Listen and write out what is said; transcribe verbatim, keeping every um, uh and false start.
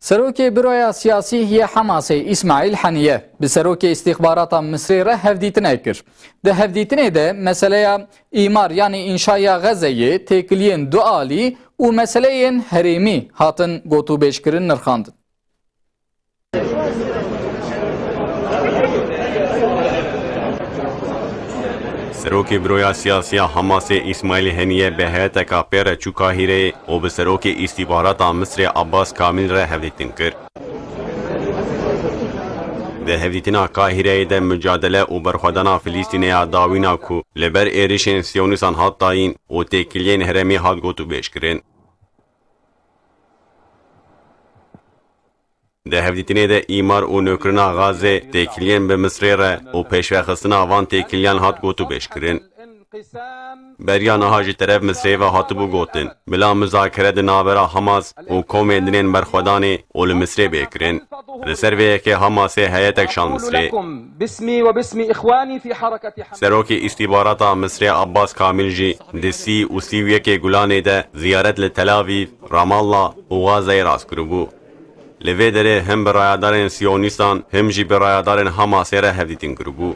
Serokê Büroya Siyasî yê Hamasê Îsmaîl Heniye bi serokê îstîxbarata Misrê re hevdîtinek kir. Di hevdîtinê de meseleya îmar, yanî înşaya Xezeyê, têkiliyên dualî û meseleyên herêmî hatin gotûbêjkirin, nirxandin. Serokê Büroya Siyasî ya Hamasê Îsmaîl Heniye bi heyeteka pê re çû Kahîreyê û bi serokê îstîxbarata Misrê Abbas Kamîl re hevdîtin kir. Di hevdîtina Kahîreyê de mucadele û berxwedana Filîstînê ya dawîna ku li ber êrişên Siyonîstan hat dayîn û têkiliyên herêmî hat gotûbêjkirin. Di hevdîtinê de îmar û nûkirina Xazê, têkiliyên bi Misrê re û pêşvexistina van têkiliyan hat gotûbêjkirin. Beriya niha ji teref Misrê ve hatibû gotin, bila muzakere di navbera Hamas û komên din ên berxwedanê û li Misrê bê kirin. Li ser vê yekê Hamasê heyetek şand Misrê. باسمي وباسم إخواني في حركة حماس. Serokê îstîbarata Misrê Abbas Kamîl jî di sî û sî û yekê Gulanê de ziyaret li Tel Avîv, Ramallah û Xazeyê rast kiribû. Li vê derê him bi rayadarên Siyonîstan, him jî bi rayadarên Hamasê re hevdîtin kiribû.